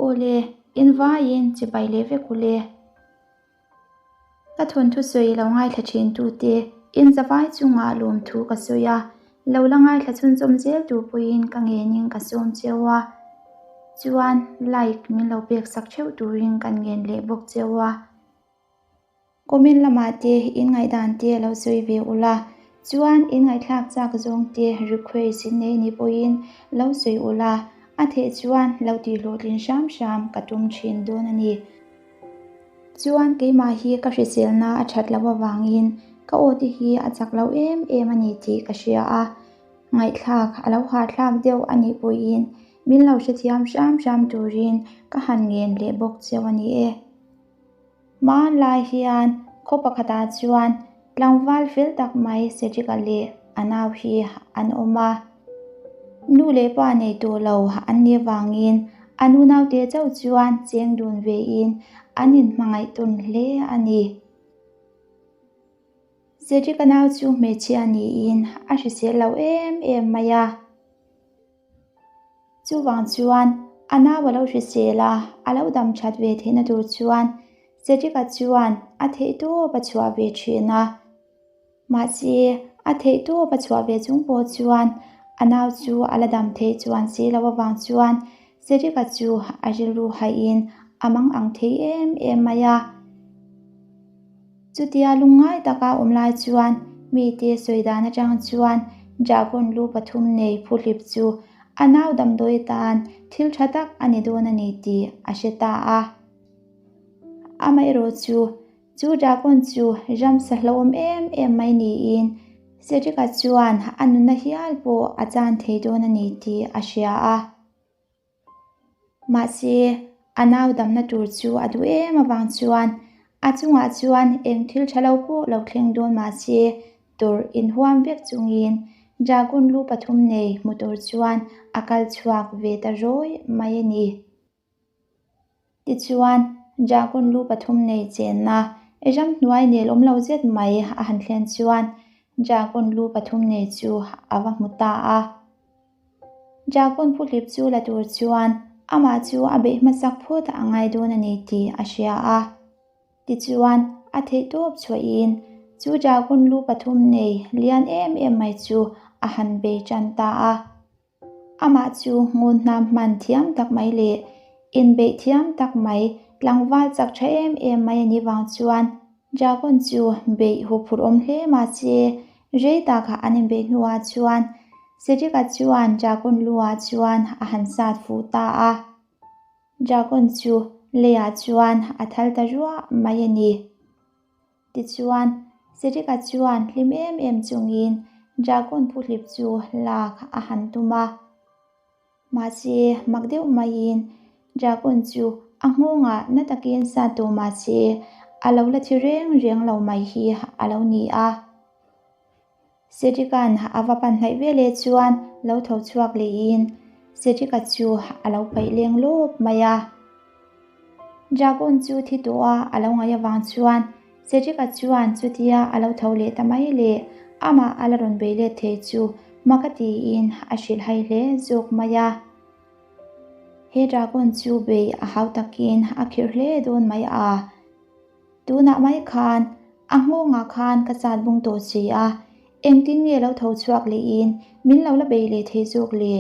Aw le, in vaiin chibai leh vek u le. Ka thawnthu sawi lo ngaithla thin tute in zavai chungah lawmthu ka sawi a, lo la ngaithla chhunzawm zel tur pawhin ka ngenin ka sawm cheu a, chuan like min lo pek sak theuh turin kan ngen leh bawk cheu a. Comment lamah te in ngaihdan te lo sawi ve ula, chuan in ngaihthlak chak zawng te request in nei ni pawhin lo sawi ula, a theih chuan lo tih hlawhtlin hram hram ka tum thin dawn a ni. Chuan keimah hi ka hriselna a that loh avangin ka aw te hi a chak lo em em a ni tih ka hria a, ngaihthlak a lo hahthlak deuh a nih pawhin min lo hrethiam hram hram turin ka han ngen leh bawk cheu a ni e. Hmanlai hian khaw pakhatah chuan tlangval fel tak mai Cedric-a leh a nau hi an awm a. Nu leh pa nei tawh lo an nih avangin a nu naute chauh chuan cheng dun vein an inhmangaih tawn hle a ni. Cedric-a nau chu hmeichhia niin a hrisel lo em em mai a. Chuvang chuan a nau a lo hrisel a, a lo dam that ve theihna tur chuan Cedric-a chuan a theihtawp a chhuah ve thin a. Mahse, a theihtawp a chhuah ve chung pawh chuan a nau chu a la dam theih chuan si loh avang chuan Cedric-a chu a rilru haihin a mang ang thei em em mai a. Chutia lungngai taka awm lai chuan mite sawi dan atang chuan dragon lu pathum nei phuhlip chu a nau damdawi atan thil tha tak a ni dawn a ni tih a hre ta a. Amaherawh chu, chu dragon chu ramsa hlauhawm em em mai niin Cedric-a chuan a nunna hial pawh a chan thei dawn a ni tih a hria a. Mahse, a nau damna tur chu a duh em avang chuan a chungah chuan eng thil tha lo pawh lo thleng dawn mahse tur inhuam vek chungin dragon lu pathum nei hmu tur chuan a kal chhuak ve ta rawi mai a ni. Tichuan, dragon lu pathum nei chenna ramhnuai nel awm lo zet mai a han thlen chuan dragon lu pathum nei chu a va hmu ta a. Dragon phuhlip chu la tur chuan amah chu a beih hmasak phut a ngai dawn a ni tih a hria a. Tichuan, a theihtawp chhuahin chu dragon lu pathum nei lian em em mai chu a han bei tan ta a. Amah chu ngun hnam hman thiam tak mai leh inbeih thiam tak mai, tlangval chak tha em em mai a nih vang chuan Dragon chu beih huphurh awm hle mahse rei tak an inbeih hnuah chuan Cedric-a chuan Dragon lu-ah chuan a han sat fuh ta a. Dragon chu leiah chuan a thal ta ruah mai a ni. Tichuan, Cedric-a chuan hlim em em chungin Dragon phuhlip chu lak a han tum a. Mahse, mak deuh maiin Dragon chu a nghawngah na takin sat tawh mahse a lo la thi reng reng lo mai hi a lo ni a. Cedric-a'n a va pan hnaih ve leh chuan lo tho chhuak lehin Cedric-a chu a lo paih leng lawp mai a. Dragon chu thi tawh a a lo ngaih avang chuan Cedric-a chuan chutia a lo tho leh ta mai le, amah a la rawn bei let thei chu mak a tiin a hrilh hai hle zawk mai a. He dragon chu bei a hau takin a khirh hle dawn mai a. Tunah mai khan a nghawngah khan ka chat bung tawh si a, engtin nge lo tho chhuak lehin min lo la bei leh thei zawk le?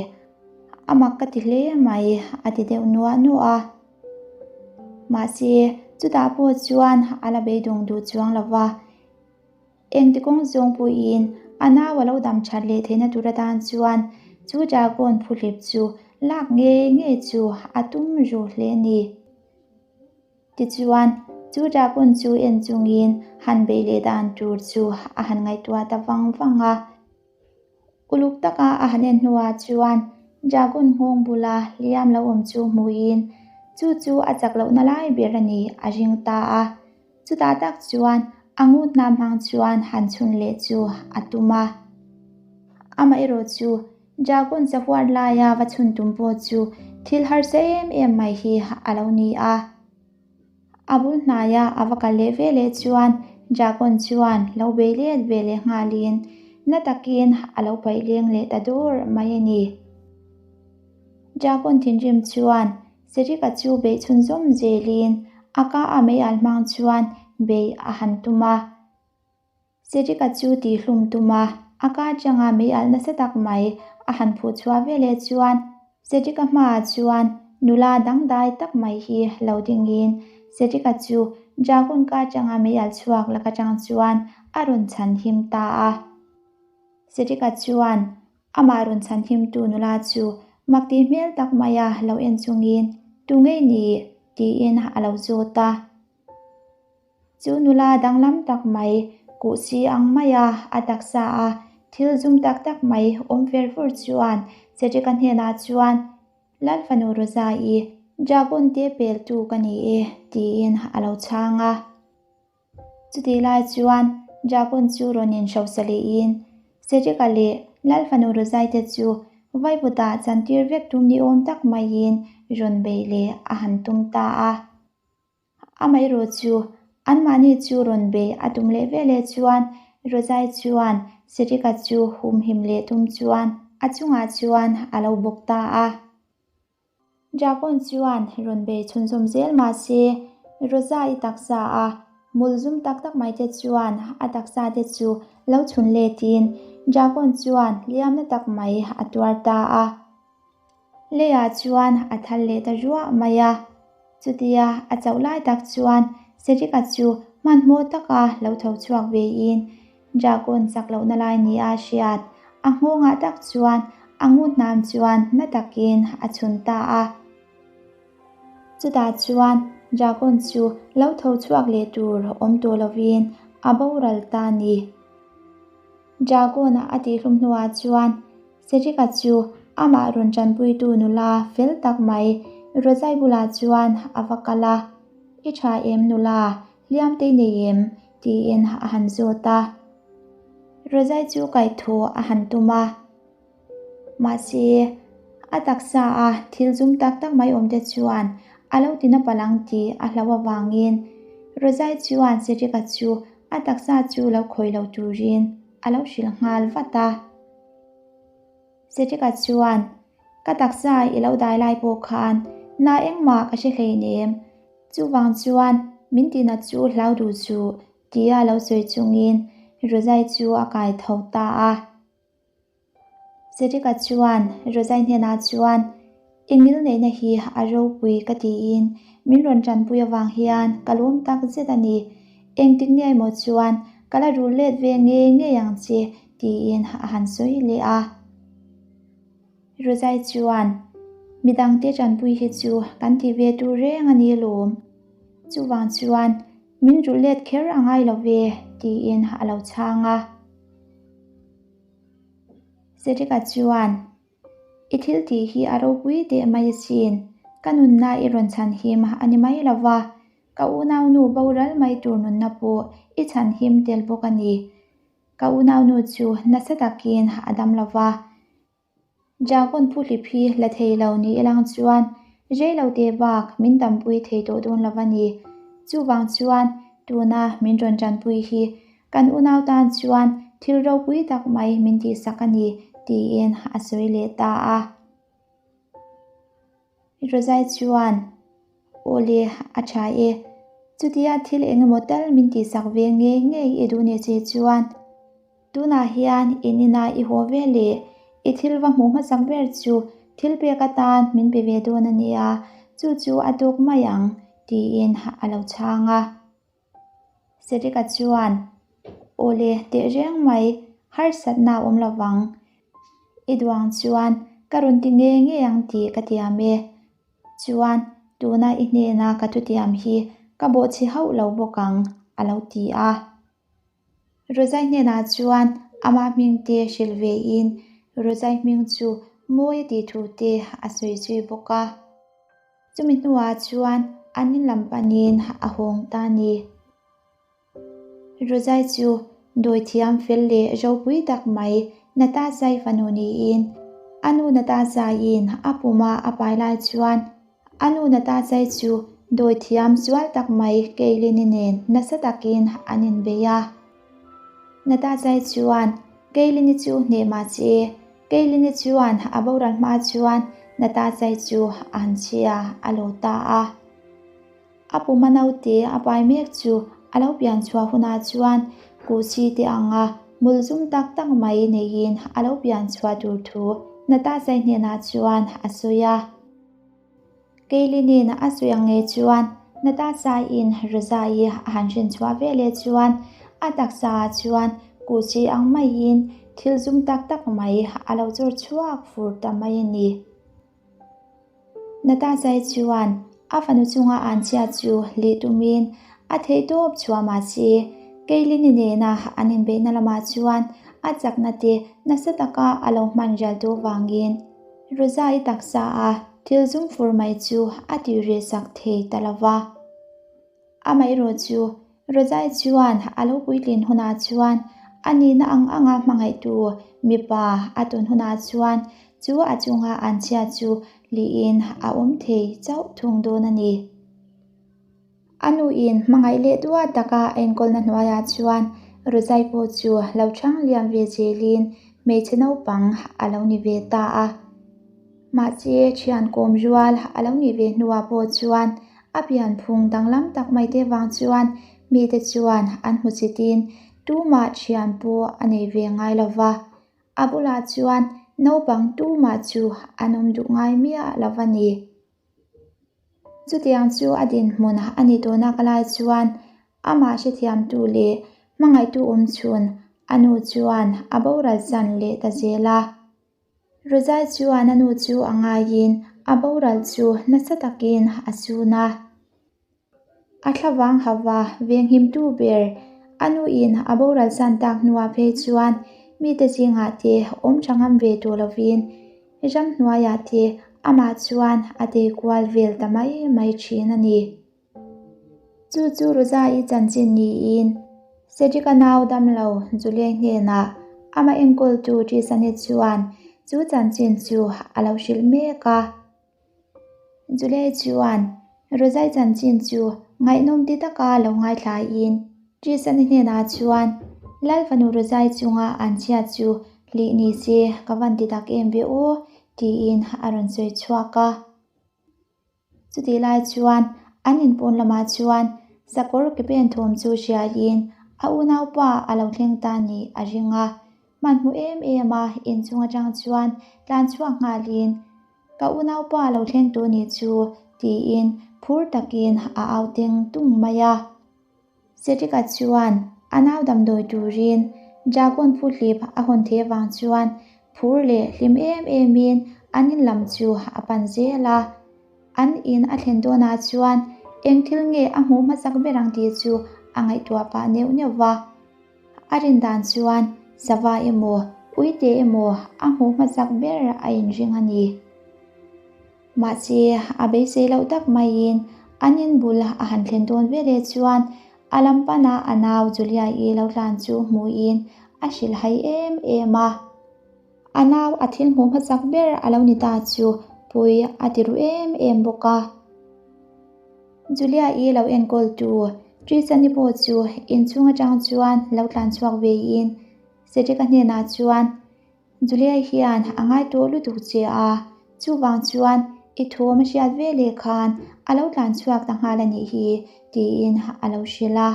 A mak ka ti hle mai, a ti deuh nuah nuah a. Mahse, chutah pawh chuan a la beidawng duh chuang lo va. Engti kawng zawng pawhin a nau a lo dam that leh theihna tur atan chuan chu dragon phuhlip chu lak ngei ngei chu a tum ru hle a ni. Tichuan, chu dragon chu en chungin han beih leh dan tur chu a han ngaihtuah ta vang vang a. Uluk taka a han en hnuah chuan dragon nghawng bula hliam lo awm chu hmuhin chu chu a chak lohna lai ber a ni a ring ta a. Chutah tak chuan a ngut hnam hmang chuan han chhun leh chu a tum a. Amaherawh chu dragon sahuat laia va chhun tum pawh chu thil harsa em em mai hi a lo ni a. A bul hnaia a va kal leh ve leh chuan Dragon chuan lo bei let ve leh nghalin na takin a lo paih leng leh ta dur mai a ni. Dragon thinrim chuan. Cedric-a chu beih chhunzawm zelin a ka a mei al hmang chuan beih a han tum a. Cedric-a chu tihhlum tum a, a ka atanga mei alh nasa tak mai a han phuh chhuah veleh chuan Cedric-a hmaah chuan nula dangdai tak mai hi lo dingin Cedric-a chu Dragon ka atanga mei alh chhuak lak atang chuan a rawn chhan him ta a. Cedric-a chuan amah rawn chhan himtu nula chu mak tih hmel tak maia lo en chungin, Tu ngei ni? tiin a lo zawt a. Chu nula danglam tak mai kuh si ang maia a taksa a thil zum tak tak mai awm fer fur chuan Cedric-a hnenah chuan, Lal fanu Rosa-i, Dragon te peltu ka ni e, tiin a lo chhang a. Chutih lai chuan Dragon chu rawn inhrosa lehin Cedric-a leh Lal fanu Rosai te chu vaivutah chantir vek tum ni awm tak maiin rawn beih leh a han tum ta a. Amaherawh chu anmahni chu rawn beih a tum leh veleh chuan Rosai chuan Cedric-a chu humhim leh tum chuan a chungah chuan a lo bawk ta a. Dragon chuan rawn bei chhunzawm zel mah se, Rosa-i taksa a hmul zum tak tak mai te chuan a taksa te chu lo chhun letin Dragon chuan hliamna tak mai a tuar ta a. Leiah chuan a thal leh ta ruah mai a. Chutia a chauh lai tak chuan Cedric-a chu hmanhmawh taka lo tho chhuak vein Dragon chak lohna lai nia a hriat. A nghawngah tak chuan a ngut hnam chuan na takin a chhun ta a. Chutah chuan Dragon chu lo tho chhuak leh tur awm tawh lovin a boral ta a ni. Dragon-a a tihhlum hnuah chuan Cedric-a chu amah rawn tanpuitu nula fel tak mai Rozai bulah chuan a va kal a, I tha em nula, hliam te i nei em? tiin a han zawt a. Rozai chu kaihthawh a han tum a, mahse a taksa a thil zum tak tak mai awm te chuan a lo tina palh ang tih a hlauh avangin Rozai chuan Cedric-a chu a taksa chu lo khawih lo turin a lo hrilh nghal vat a. Cedric-a chuan, Ka taksa i lo dai lai pawh khan na engmah ka hre hleinem, chuvang chuan min tihnat chu hlau duh suh, tia lo sawi chungin Rozai chu a kai tho ta a. Cedric-a chuan Rozai hnenah chuan, I ngil neihna hi a ropui ka tiin min rawn tanpui avang hian ka lawm tak zet a ni. Engtik nge emaw chuan ka la rul let ve ngei ngei ang che tiin a han sawi leh a. Rozai chuan, Midangte tanpui hi chu kan ti ve tur reng a ni alawm. Chuvang chuan min rulh let kher a ngai lo ve tiin a lo chhang a. Cedric-a chuan, I thil tih hi a ropui teh mai asin, ka nunna i rawn chhan him a ni mai lo va, ka unaunu boral mai tur nunna pawh i chhan him tel bawk a ni. Ka unaunu chu nasa takin a dam lo va, Dragon phuhlip hi la thei lo ni ilang chuan rei lo te bak min dampui thei tawh dawn lo a ni. Chuvang chuan tuna min rawn tanpui hi Kan unau tan chuan thil ropui tak mai min tihsak a ni, tiin a sawi leh ta a. Rozai chuan, Aw le, a tha e. Chutia thil eng emaw tal min tihsak ve ngei ngei i duh ni che chuan, tunah hian in inah i haw ve leh i thil va hmuh hmasak ber chu thil pek atan min pe ve dawn a nia, chu chu a tawk mai ang, tiin a lo chhang a. Cedric-a chuan, Aw le, teh reng mai, harsatna a awm lo vang. I duang chuan ka rawn ti ngei ngei ang tih ka tiam e. Chuan, tuna i hnena ka thutiam hi ka bawhchhe hauh lo bawk ang, a lo ti a. Rozai hnenah chuan ama hming te hrilh vein Rozai hming chu mawi a tih thu te a sawi zui bawk a. Chumi hnuah chuan an in lam panin a hawng ta a ni. Rozai chu dawithiam fel leh ropui tak mai Natasai fanu niin a nu Natasaiin a puma a pai lai chuan a nu Natasai chu dawithiam sual tak mai Keilini nen nasa takin an inbei a. Natasai chuan Keilini chu hneh mah che Keilini chuan a boral hma chuan Natasai chu a han chhia a lo ta a. A puma naute a pai mek chu a lo pian chhuah hunah chuan kuhsi te anga hmul zum tak tak mai neiin a lo pian chhuah tur thu Natasai hnenah chuan a sawi a. Keilinin a sawi ang ngei chuan Natasaiin Rosa-i a han hrin chhuah ve leh chuan a taksa ah chuan kuhsi ang maiin thil zum tak tak mai a lo chawr chhuak fur ta mai a ni. Natasai chuan a fanu chunga an chhia chu lih tumin a theihtawp chhuah mahse Keilini nena an inbeihna lamah chuan a chakna te nasa taka a lo hman rial tawh vangin Rosa-i taksa a thil zum fur mai chu a tih reh sak thei ta lo va. Amaherawh chu Rosa-i chuan a lo puitlin hunah chuan a nihna ang anga hmangaihtu mipa a tawn hunah chuan chu a chunga an chhia chu liin a awm thei chauh thung dawn a ni. A nuin hmangaih leh duat taka a enkawlna hnuaiah chuan Rozai pawh chu lo chhang liam ve zelin hmeichhe naupang a lo ni ve ta a. Mahse, thian kawm rual a lo nih ve hnuah pawh chuan a pianphung danglam tak mai te vang chuan mite chuan an hmu chitin tumah thian pawh a nei ve ngai lo va. A bulah chuan naupang tumah chu an awm duh ngai miah lo va ni. Chutiang chu a dinhmun a ni tawhnak lai chuan amah hrethiamtu leh hmangaihtu awm chhun a nu chuan a boral chan leh ta zel a. Rozai chuan a nu chu a ngaiin a boral chu nasa takin a sun a. A thlavang hauva venghimtu ber a nuin a boral san tak hnuah phei chuan mite zingah te awm tha ngam ve tawh lovin ramhnuaiah te amah chuan a tei kual vel ta mai mai thin a ni. Chu chu Rosa-i chanchin niin Cedric-a nau damlo Julie hnenah amah enkawltu Tristan-i chuan chu chanchin chu a lo hrilh mek a. Julie chuan Rozai chanchin chu ngaihnawm ti taka lo ngaithlaiin Tristan-i hnenah chuan Lal fanu Rozai chunga an chhiat chu hlih ni se ka van ti tak em ve aw tiin a rawn sawi chhuak a. Chutih lai chuan an inpawn lamah chuan sakawr ke pen thawm chu hriaiin a unaupa a lo thleng ta nih a ring a. Hmanhmawh em em a inchung atang chuan tlan chhuak nghalin Ka unaupa lo thleng tu nih chu tiin phur takin a au teng tung mai a. Cedric-a chuan a nau damdawi turin Dragon phuhlip a hawn thei avang chuan phur leh hlim em emin an in lam chu a pan zel a. An in a thlen dawnah chuan eng thil nge a hmuh hmasak ber ang tih chu a ngaihtuah pah neuh neuh va. A rin dan chuan sava emaw uite emaw a hmuh hmasak ber a inring a ni. Mahse, a beisei loh tak maiin an in bul a han thlen dawn ve leh chuan a lam pana a nau Julia-i lo tlan chu hmuhin a hrilhhai em em a. A nau a thil hmuh hmasak ber a lo ni ta chu pui a ti ru em em bawk a. Julia-i lo enkawltu Tristan-i pawh chu inchhung atang chuan lo tlan chhuak vein Cedric-a hnenah chuan, Julia hian a ngai tawh lutuk che a, chuvang chuan i thawm a hriat ve leh khan a lo tlan chhuak ta nghal a nih hi, tiin a lo hrilh a.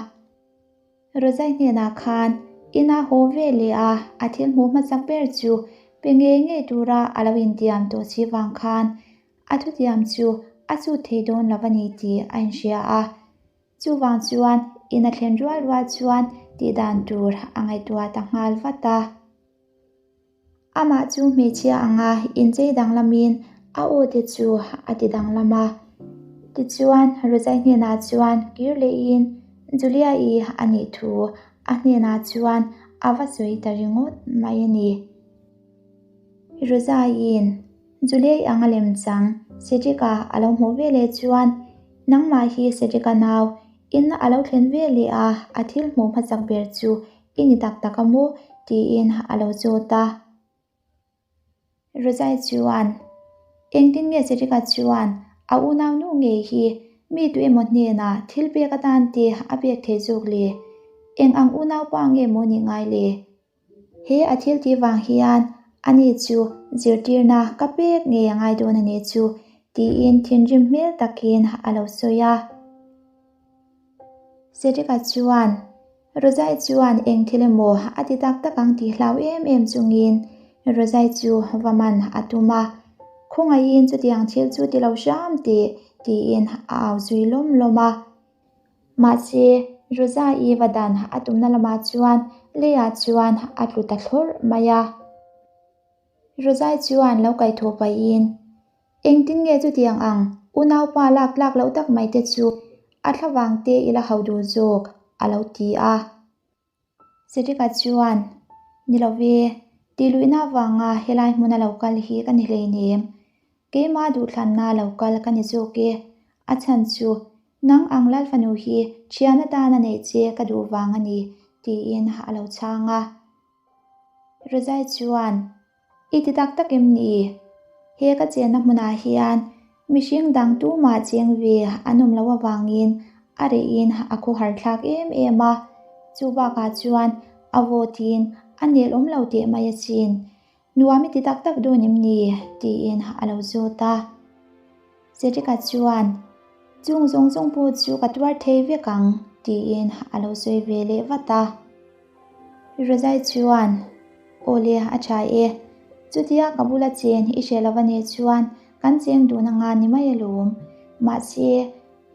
Rozai hnenah khan ina haw ve leh a, a thil hmuh hmasak ber chu pe ngei ngei tura a lo intiam tawh si vang khan a thutiam chu a chut thei dawn lo a ni tih a inhria a. Chuvang chuan ina thlen rual rual chuan tih dan tur a ngaihtuah ta nghal vat a. Amah chu hmeichhia anga inchei danglamin a aw te chu a ti danglam a. Tichuan, Rozai hnenah chuan kir lehin Julia-i a nih thu a hnenah chuan a va sawi ta ringawt mai a ni. Rozaiin Julia-i anga lemchang Cedric-a a lo hmuh veleh chuan, Nangmah hi Cedric-a nau, in a lo thlen veleh a, a thil hmuh hmasak ber chu I ni tak tak a maw? tiin a lo zawt a. Rozai chuan, Engtin nge Cedric-a chuan a unaunu ngei hi mi tu emaw hnenah thil pek atan te a pek thei zawk le? Eng ang unaupa nge maw nih ngai le? He a thil tih vang hian Ani chu zirtirna ka pek ngei a ngai dawn a nih chu, tiin thinrim hmel takin a lo sawi a. Cedric-a chuan, Rozai chuan eng thil emaw a ti tak tak ang tih hlau em em chungin Rozai chu va man a tum a, Khawngaihin chutiang thil chu ti lo hram teh, tiin a au zui lawm lawm a. Mahse, Rosa-i va dan a tumna lamah chuan leiah chuan a tlu ta thlawrh mai a. Rosa-i chuan lo kaihthawh pahin, Engtin nge chutiang ang, unaupa lak tlak loh tak mai te chu a thlavang te i la hau duh zawk, a lo ti a. Cedric-a chuan, Ni lo ve, tih luihna avanga helai hmuna lo kal hi ka ni hleinem. Keimah duhthlanna lo kal ka ni zawk e. A chhan chu, nang ang Lal fanu hi thian atana neih che ka duh vang a ni, tiin a lo chhang a. Rozai chuan, I ti tak tak em ni? He ka chenna hmunah hian mihring dang tumah cheng ve an awm loh avangin a rehin a khawhar thlak em em a, chu bakah chuan a vawtin a nel awm lo teh mai asin. Nuam i ti tak tak dawn em ni? tiin a lo zawt a. Cedric-a chuan, Chung zawng zawng pawh chu ka tuar thei vek ang, tiin a lo sawi ve leh vat a. Rozai chuan, Aw le, a tha e. Chutia ka bula chen i hre lo a nih chuan kan cheng dun anga ni mai alawm. Mahse,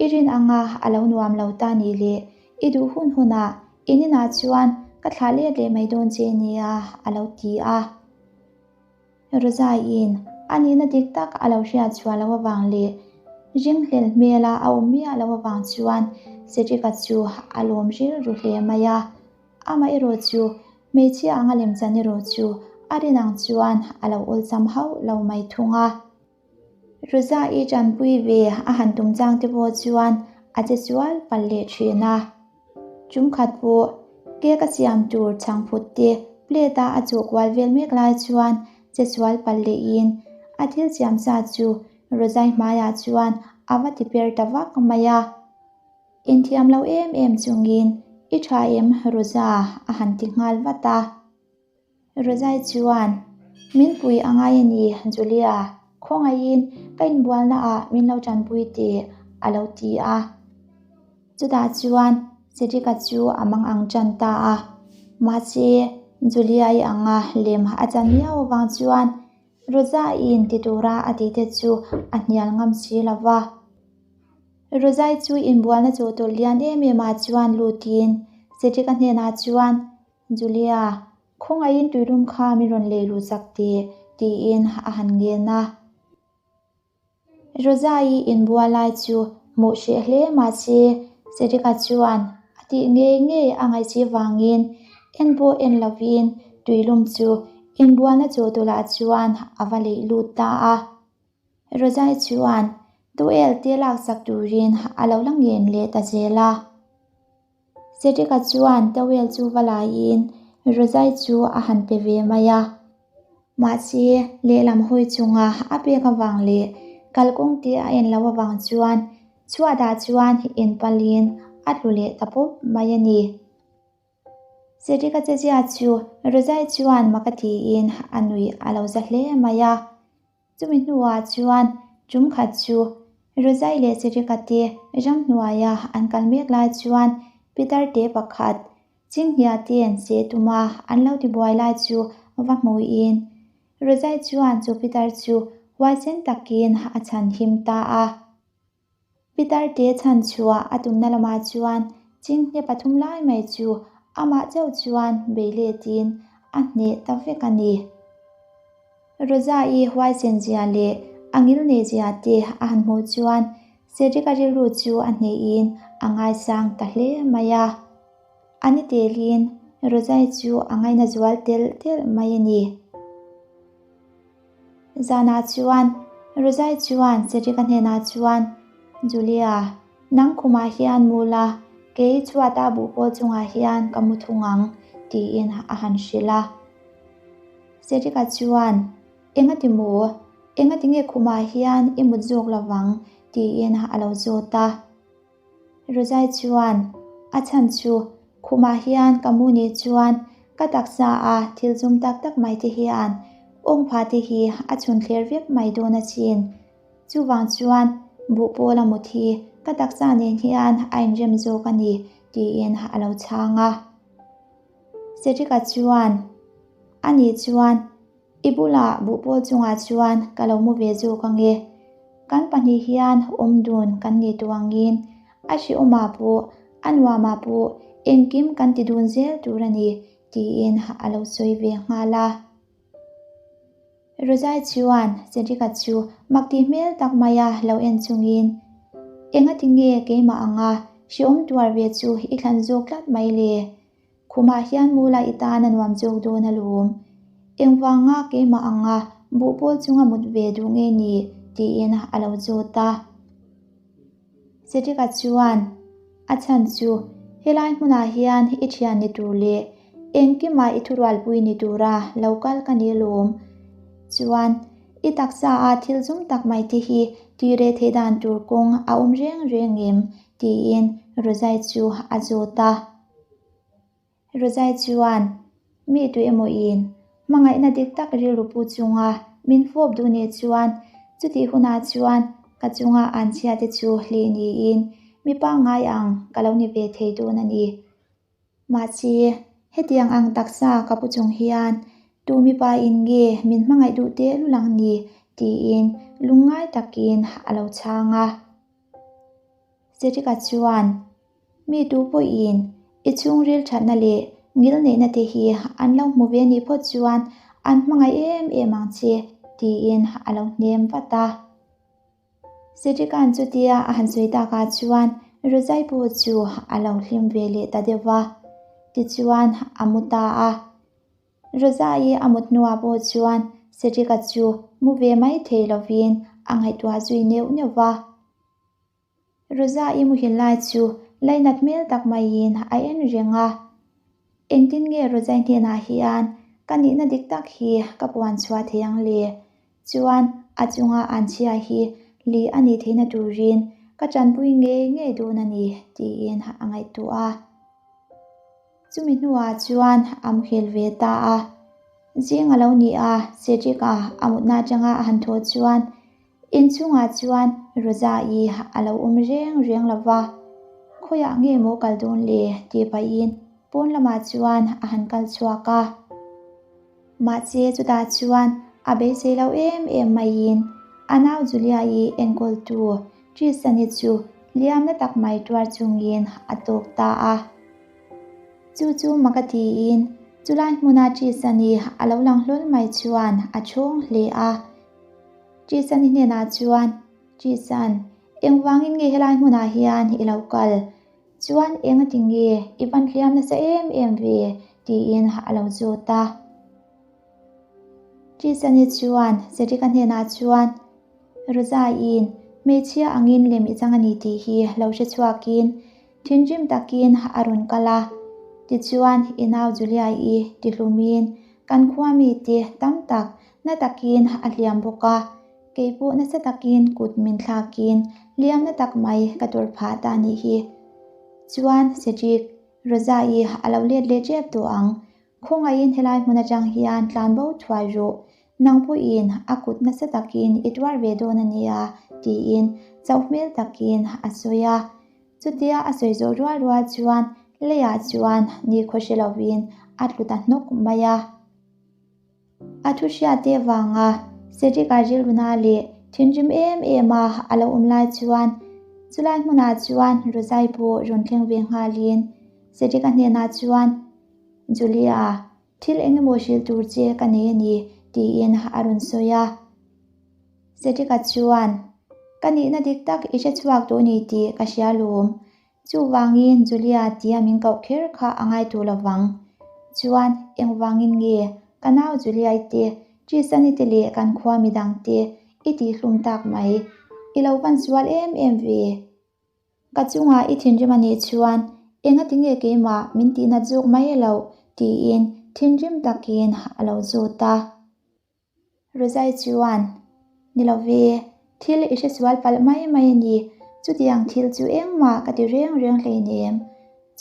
i rin anga a lo nuam lo ta nih leh i duh hun hunah in inah chuan ka thlah let leh mai dawn che nia, a lo ti a. Rozaiin a nihna dik tak a lo hriat chhuah loh avang leh ringhlel hmela a awm miah loh avang chuan Cedric-a chu a lawm rilru hle mai a. Amaherawh chu hmeichhia anga lemchan erawh chu a rin ang chuan a lo awlsam hauh lo mai thung a. Rosa-i tanpui ve a han tum chang te pawh chuan a che sual palh leh thin a. Tum khat pawh cake a siam tur chhangphut te plate a a chawh kual vel mek lai chuan che sual palh lehin a thil siam sa chu Rosa-i hmaiah chuan a va ti per ta vak mai a. Inthiam lo em em chungin I tha em Rosa a han ti nghal vat a. Rozai chuan, Min pui a ngai a ni, Julia, khawngaihin ka inbualnaah min lo tanpui teh, a lo ti a. Chutah chuan Cedric-a chu a mang ang tan ta a. Mahse, Julia-i anga lem a chan miau avang chuan Rosa-i'n ti tura a tihte chu a hnial ngam si lo va. Rozai chu inbualna chawhtawlh lian em em ah chuan lutin Cedric-a hnenah chuan, Julia, khawngaihin tuilum kha min rawn lei luh chak teh, tiin a han ngen a. Rosa-i inbual lai chu hmuh hreh hle mahse Cedric-a chuan a tih ngei ngei a ngaihchih vangin en pawh en lovin tuilum chu inbualna chawhtawlh-ah chuan a va leih lut ta a. Rozai chuan towel te laksak turin a lo la ngen leh ta zel a. Cedric-a chuan towel chu va laiin Rozai chu a han pe ve mai a. Mahse, lehlam hawi chunga a pek avang leh kalkawng te a en loh avang chuan chhuatah chuan inpalin a tlu leh ta pawp mai a ni. Cedric-a chezia chu Rozai chuan mak a tiin a nuih a lo za hle mai a. Chumi hnuah chuan tum khat chu Rozai leh Cedric-a te ramhnuaia an kal mek lai chuan Peter te pakhat Chinghnia te'n che tuma an lo tibuai lai chu va hmuhin Rozai chuan chu Peter chu huaisen takin a chhan him ta a. Pitar te chhan chhuah a tumna lamah chuan chinghne pathum lai mai chu amah chauh chuan bei letin a hneh ta vek a ni. Rosa-i huaisen zia leh a ngilnei zia te a han hmuh chuan Cedric-a rilru chu a hnehin a ngaisang ta hle mai a. A ni telin Rosa-i chu a ngaina zual telh telh mai a ni. Zanah chuan Rozai chuan Cedric-a hnenah chuan, Julia, nang khumah hian mu la, kei chhuata buhpawl chungah hian ka mu thung ang, tiin a han hrilh a. Cedric-a chuan, Engati mu? Engati nge khumah hian i mut zawk lovang? tiin a lo zawt a. Rozai chuan, A chhan chu, khumah hian ka mu nih chuan ka taksa a thil zum tak tak mai te hian Awngpha te hi a chhun thler vek mai dawn asin. Chuvang chuan buhpawl a mut hi ka taksa nen hian a inrem zawk a ni, tiin a lo chhang a. Cedric-a chuan, A nih chuan i bulah buhpawl chungah chuan ka lo mu ve zawk ange. Kan pahnih hian awm dun kan nih tawh angin a hrehawmah pawh a nuamah pawh engkim kan ti dun zel tur a ni, tiin a lo sawi ve nghal a. Rozai chuan Cedric-a chu mak tih hmel tak maia lo en chungin, Engati nge keimah anga hrehawm tuar ve chu i thlan zawk tlat mai le? Khumah hian mula i tan a nuam zawk dawn alawm. Engvanga keimah anga buhpawl chunga mut ve duh nge ni? tiin a lo zawt a. Cedric-a chuan, A chhan chu helai hmunah hian i thian ni tur leh engkima i thurualpui ni tura lo kal ka ni alawm. Chuan, i taksa a thil zum tak mai te hi tih reh theih dan tur kawng a awm reng reng em? tiin Rozai chu a zawt a. Rozai chuan, Mi tu emaw in, hmangaihna dik tak rilru pu chunga min fawp duh nih chuan chutih hunah chuan ka chunga an chhia te chu hlih niin mi pangngai ang ka lo ni ve thei dawn a ni. Mahse, hetiang ang taksa ka pu chung hian tu mipa in nge min hmangaih duh tehlul ang ni tiin lungngai takin a lo chhang a. Cedric-a chuan, Mi tu pawhin i chhungril thatna leh ngilneihna te hi an lo hmu ve nih phawt chuan an hmangaih em em ang che, tiin a lo hnem vat a. Cedric-a'n chutia a han sawi takah chuan Rozai pawh chu a lo hlim ve leh ta deuh va, tichuan a mu ta a. Rozai a mut hnuah pawh chuan Cedric-a chu mu ve mai thei lovin a ngaihtuah zui neuh neuh va. Rosa i muhil lai chu lainat hmel tak maiin a en reng a. Engtin nge Rosa-i hnenah hian ka nihna dik tak hi ka puan chhuah thei ang le? Chuan a chunga an chhia hi li a nih theihna turin ka tanpui ngei ngei dawn a ni tiin a ngaihtuah a. Chumi hnuah chuan a muhil ve ta a. Zing a lo ni a, Cedric-a a mutna atanga a han thawh chuan Inchhungah chuan Rosa-i a lo awm reng reng lo va, Khawiah nge maw kal dawn le? tih pahin pawn lamah chuan a han kal chhuak a. Mahse chutah chuan a beisei lo em em maiin a nau Julia-i enkawltu Tristan-i chu liamna tak mai tuar chungin a tawk ta a. Chu chu mak a tiin chulai hmuna Tristan-i a lo lang hlawl mai chuan a chhawng hle a. Tristan-i hnenah chuan, Tristan, engvangin nge helai hmunah hian i lo kal? Chuan eng a ti nge i van hliam nasa em em ve? tiin a lo zawt a. Tristan-i chuan Cedric-a hnenah chuan, Rosa-i'n hmeichhia angin lem i chang a ni tih hi lo hre chhuakin thinrim takin a rawn kal a. Tichuan i nau Julia-i tihlumin kan khua mite tam tak Na takin a hliam bawk a, kei pawh nasa takin kut min thlakin hliam na tak mai ka tawrh phah ta nih hi. Chuan Cedric, Rosa-i a lo let leh tep tawh ang. Khawngaihin helai hmun atang hian tlan bo thuai rawh. Nang pawhin a kut nasa takin i tuar ve dawn a nia, tiin chauh hmel takin a sawi a. Chutia a sawi zawh rual rual chuan leiah chuan nikhaw hre lovin a tlu ta hnawk mai a. A thu hriate vanga Cedric-a rilruna leh thinrim em em a a lo awm lai chuan chulai hmunah chuan Rozai pawh rawn thleng ve nghalin Cedric-a hnenah chuan, Julia, thil eng emaw hrilh tur che ka nei a ni, tiin a rawn sawi a. Cedric-a chuan, Ka nihna dik tak i hre chhuak tawh ni tih ka hria lawm. Chuvangin Julia tia min koh kher kha a ngai tur lovang. Chuan engvangin nge ka nau Julia-i te, Tristan-i te leh kan khua midang te i tihhlum tak mai? I lo van sual em em ve. Ka chungah i thinrim a nih chuan engati nge keimah min tihnat zawk mai loh tiin thinrim takin a lo zawt a. Rozai chuan, Ni lo ve, thil i hresual palh mai mai a ni, chutiang thil chu engmah ka ti reng reng hleinem.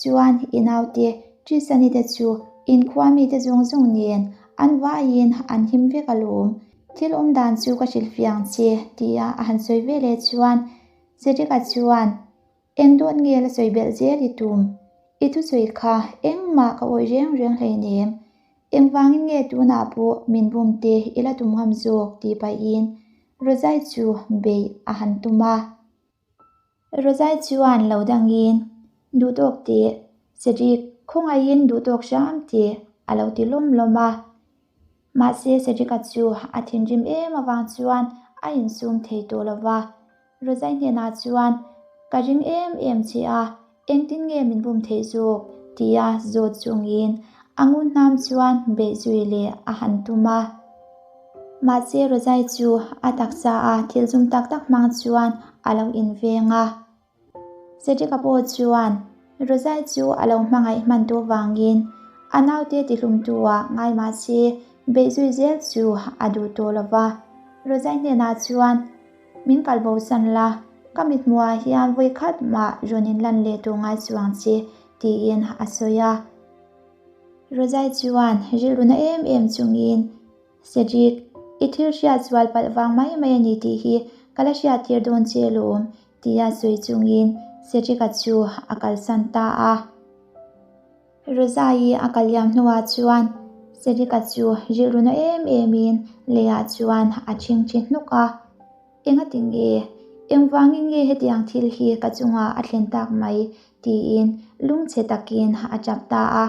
Chuan i naute Tristan-i te chu inkhua mite zawng zawng nen An vaiin an him vek alawm. Thil awm dan chu ka hrilhfiah ang che, tia a han sawi ve leh chuan Cedric-a chuan, Eng dawt nge la sawi belh zel i tum? I thusawi kha engmah ka awih reng reng hleinem. Engvangin nge tunah pawh min bum te i la tum ngam zawk tih pahin Rozai chu beih a han tum a. Rozai chuan lo dangin, Duhtawk teh, Cedric, khawngaihin duhtawk hram teh a lo ti lawm lawm a. Mahse Cedric-a chu a thinrim em avang chuan a insum thei tawh lo va. Rozai hnenah chuan, Ka ring em em che a, engtin nge min bum theih zawk? tia zawt chungin a ngun hnam chuan beih zui leh a han tum a. Mahse Rozai chu a taksa a thil zum tak tak hmang chuan a lo inveng a. Cedric-a pawh chuan Rozai chu a lo hmangaih hman tawh vangin a naute tihlumtu-ah ngai mah se beih zui zel chu a duh tawh lo va. Rozai hnenah chuan Min kal bo san la, ka mithmuhah hian vawi khat mah rawn in lan leh tawh ngai chuang che, tiin a sawi a. Rozai chuan rilru na em em chungin, Cedric, i thil hriat zual palh vang mai mai a ni tih hi ka la hriat tir dawn che alawm, tia sawi chungin Cedric-a chu a kalsan ta a. Rozai a kal liam hnuah chuan Cedric-a chu rilru na em emin leiah chuan a ṭhingṭhi hnuk a. Engati nge? Engvangin nge hetiang thil hi ka chungah a thlen tak mai? tiin lungchhe takin a ṭap ta a.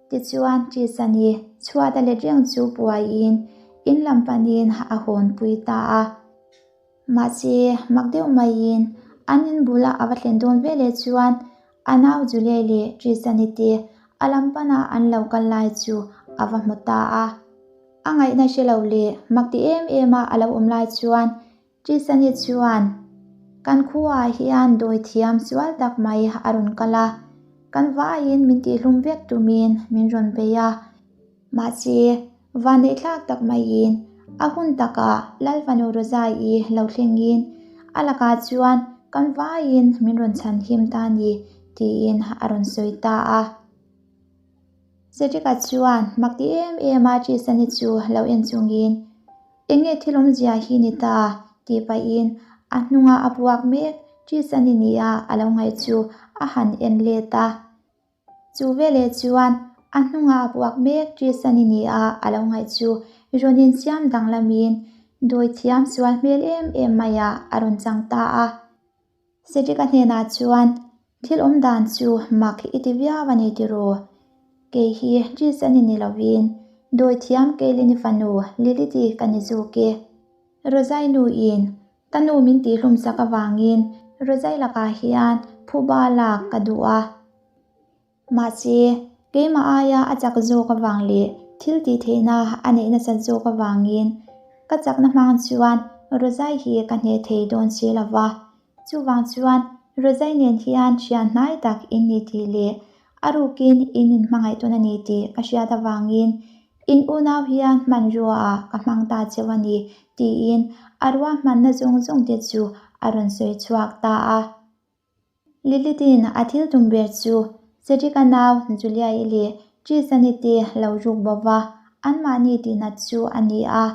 Tichuan Tristan-i chhuat a let reng chu puaiin in lam panin a hawnpui ta a. Mahse, mak deuh maiin an in bula a va thlen dawn ve leh chuan a nau Julie leh Tristan-i te a lam pana an lo kal lai chu a va hmu ta a. A ngaihna hre lo leh mak ti em em a a lo awm lai chuan Tristan-i chuan, Kan khuaah hian dawi thiam sual tak mai a rawn kal a, kan vaiin min tihlum vek tumin min rawn bei a. Mahse, vanneihthlak tak maiin a hun takah Lalfanu Rozai-i lo thlengin a lakah chuan kan vaiin min rawn chhan him ta ni tiin a rawn sawi ta a. Cedric-a chuan mak ti em em a Tristan-i chu lo en chungin, Enge thil awmzia hi ni ta? tih pahin a hnunga a puak mek Tristan-i nia a lo ngaih chu a han en let a. Chu veleh chuan a hnunga a puak mek Tristan-i ni a a lo ngaih chu rawn insiam danglamin dawi thiam sual hmel em em maiah a rawn chang ta a. Cedric-a hnenah chuan, Thil awm dan chu mak i ti viau a ni tiraw? Kei hi Tristan-i ni lovin dawi thiam Kaylin-i fanu Lilith-i ka ni zawk e. Rozai nuin Ka nu min tihhlum sak avangin Rozai lakah hian phuba lak ka duh a. Mahse, keimah aia a chak zawk avang leh thil tih theihna a neih nasat zawk avangin ka chakna hmang chuan Rozai hi ka hneh thei dawn si lo va. Chuvang chuan Rozai nen hian thian hnai tak in ni tih leh a rukin in inhmangaih tawn a ni tih ka hriat avangin In unau hian hmanrua ah ka hmang ta cheu a ni, tiin a ruahmanna zawng zawng te chu a rawn sawi chhuak ta a. Lilith-in a thil tum ber chu Cedric-a nau Julia-i leh Tristan-i te lo ruk bo va, anmahni tihnat chu a ni a.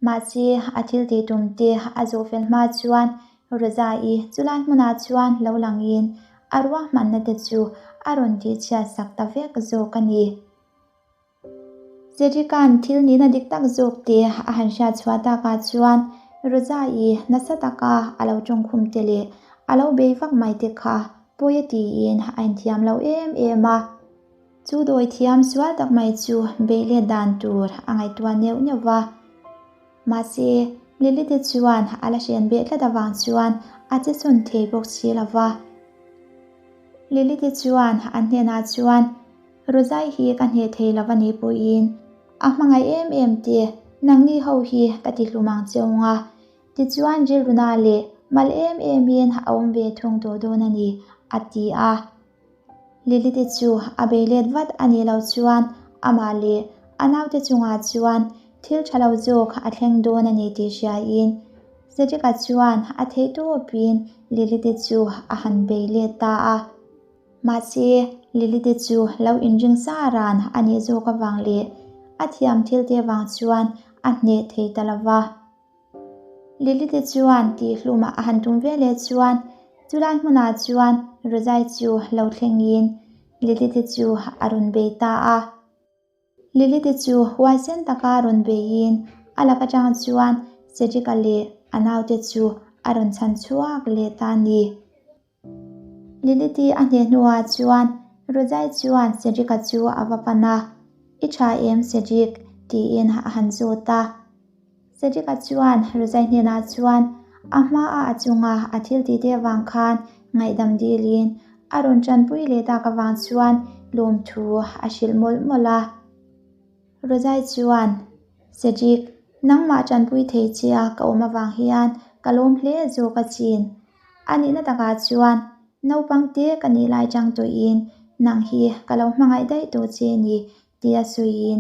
Mahse, a thil tih tum te a zawh fel hma chuan Rosa-i chulai hmunah chuan lo langin a ruahmanna te chu a rawn tihchhiat sak ta vek zawk a ni. Cedric-a'n thil nihna dik tak zawk te a han hriat chhuah takah chuan Rosa-i nasa taka a lo tawngkhum te leh a lo bei vak mai te kha pawi a tiin a inthiam lo em em a. Chu dawi thiam sual tak mai chu beih let dan tur a ngaihtuah neuh neuh va. Mahse, Lily te chuan a la hren beh tlat avang chuan a che sawn thei bawk si lo va. Lily te chuan an hnenah chuan, Rozai hi ka hneh thei lo a nih pawhin a hmangaih em em te, nangni ho hi ka ti hlum ang che ung a. Tichuan rilruna leh mal em emin a awm ve thung tawh dawn a ni, a ti a. Lily te chu a bei let vat a nih loh chuan amah leh a naute chungah chuan thil tha lo zawk a thleng dawn a ni tih hriain Cedric-a chuan a theih tawpin Lily te chu a han bei let ta a. Mahse, Lily te chu lo inring sa ran a nih zawk avang leh a thiam thil te vang chuan a hneh thei ta lo va. Lily te chuan tihhlumah a han tum ve leh chuan chulai hmunah chuan Rozai chu lo thlengin Lily te chu a rawn bei ta a. Lily te chu huaisen taka rawn beiin a lak atang chuan Cedric-a leh a naute chu a rawn chhan chhuak leh ta a ni. Lily te a hneh hnuah chuan Rozai chuan Cedric-a chu a va pan a, I tha em Cedric? tiin a han zawt a. Cedric-a chuan Rozai hnenah chuan a hmaa a chunga a thil tih te avang khan ngaihdam dilin a rawn tanpui leh tak avang chuan lawmthu a hrilh mawlh mawlh a. Rozai chuan, Cedric, nangmah tanpui thei che a ka awm avang hian ka lawm hle zawk a chin. A nihna takah chuan naupang te ka nih lai chang tawhin nang hi ka lo hmangaih daih tawh che ni tia sawiin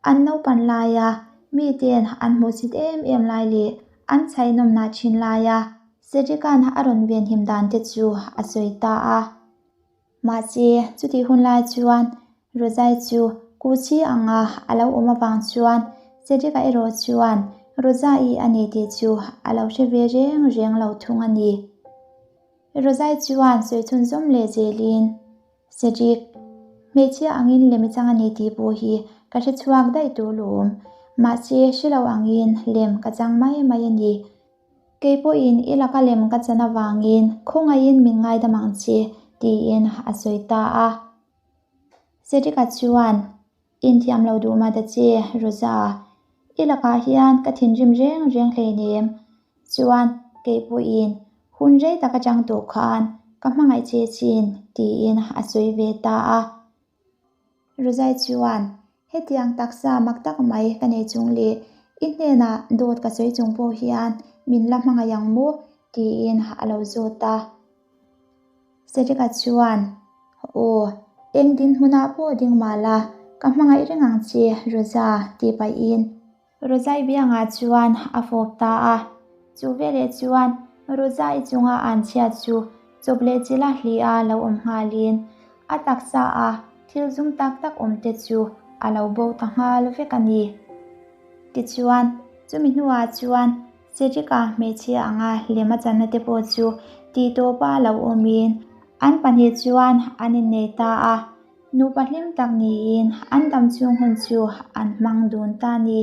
an naupan laia miten an hmuhsit em em lai leh an chhaihnawmnah thin laia Cedric-a'n a rawn venhim dan te chu a sawi ta a. Mahse, chutih hun lai chuan Rozai chu Kuchi anga a lo awm avang chuan Cedric-a erawh chuan Roza-i a ni tih chu a lo hre ve reng reng lo thung a ni. Rozai chuan sawi chhunzawm leh zelin, Cedric, hmeichhia angin lem i chang a ni tih pawh hi ka hre chhuak daih tur lawm. Mahse, hre lo angin lem ka chang mai mai a ni. Kei pawhin i laka lem ka chan avangin khawngaihin min ngaidam ang che, tiin a sawi ta a. Cedric-a chuan, Inthiam lo duh mah ta che, Rosa. I lakah hian ka thinrim reng reng hleinem. Chuan, kei pawhin hun rei tak atang tawh khan ka hmangaih che chin, tiin a sawi ve ta a. Rozai chuan, Hetiang taksa mak tak mai ka nei chung leh i hnenah dawt ka sawi chung pawh hian min la hmangaih ang maw? tiin a lo zawt a. Cedric-a chuan, Aw, eng dinhmunah pawh ding mah la, ka hmangaih reng ang che, Rosa, tih pahin Rozai biangah chuan a fawp ta a. Chu veleh chuan Rozai chunga an chhiat chu chawp leh chila hlia lo awm nghalin a taksa a thil zum tak tak awm te chu a lo bo ta nghal vek a ni. Tichuan, chumi hnuah chuan Cedric-a hmeichhia anga lem a channa te pawh chu tih tawpa lo awmin an pahnih chuan an innei ta a. Nupa hlim tak niin an dam chhung hun chu an hmang dun ta a ni.